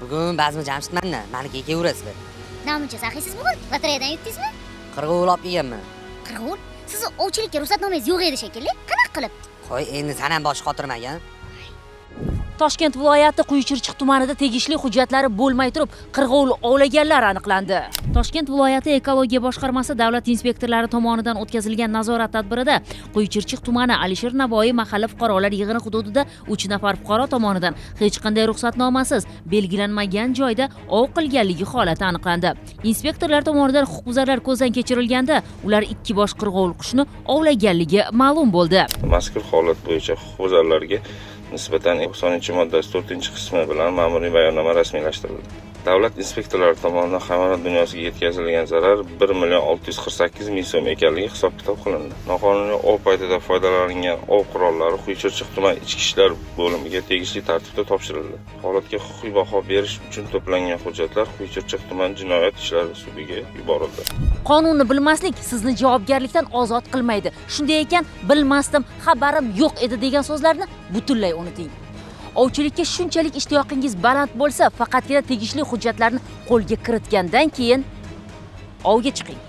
Bugun Bazmi Jamshid manda, manikiga kelaverasizlar. Namuncha saxiysiz bugun? Lotereyadan yutdingizmi? Qirg'ovul olib kelganman. Qirg'ovul? Sizni ovchilikka ruxsatnomangiz yo'q edi shekilli. Qanaqa qilib? Qo'y, endi san ham bosh qotirmagin. Toshkent viloyati Quyichirchiq tumanida tegishli hujjatlari bo'lmay turib qirg'ovul ovlaganlar aniqlandi. Toshkent viloyati ekologiya boshqarmasi davlat inspektorlari tomonidan o'tkazilgan nazorat tadbirida Quyichirchiq tumani Alisher Navoiy mahalla fuqarolar yig'ini hududida 3 nafar fuqaro tomonidan hech qanday ruxsatnomasiz belgilanmagan joyda ov qilganligi holati aniqlandi. Inspektorlar tomonidan huquqbuzarlar ko'zdan kechirilganda ular 2 bosh qirg'ovul qushni ovlaganligi ma'lum bo'ldi. Mazkur holat bo'yicha huquqbuzarlarga nisbatan 90-moddasi 4-qismi bilan ma'muriy bayonnoma rasmiylashtirildi. Davlat inspektorlari tomonidan hayvonot dunyosiga yetkazilgan zarar 1 648 ming so'm ekanligi hisob-kitob qilindi. Noqonuniy ov paytida foydalanilgan ov qurollari Quyichirchiq tuman ichki ishlar bo'limiga tegishli tartibda topshirildi. Holatga huquqiy baho berish uchun to'plangan hujjatlar Quyichirchiq tuman jinoyat ishlari sudiga yuborildi. Qonunni bilmaslik sizni javobgarlikdan ozod qilmaydi. Shunday ekan, bilmasdim, xabarim yo'q edi degan so'zlarni butunlay unuting. Ovchilikka shunchalik ishtiyoqingiz baland bo'lsa, faqatgina tegishli hujjatlarni qo'lga kiritgandan keyin ovga chiqing.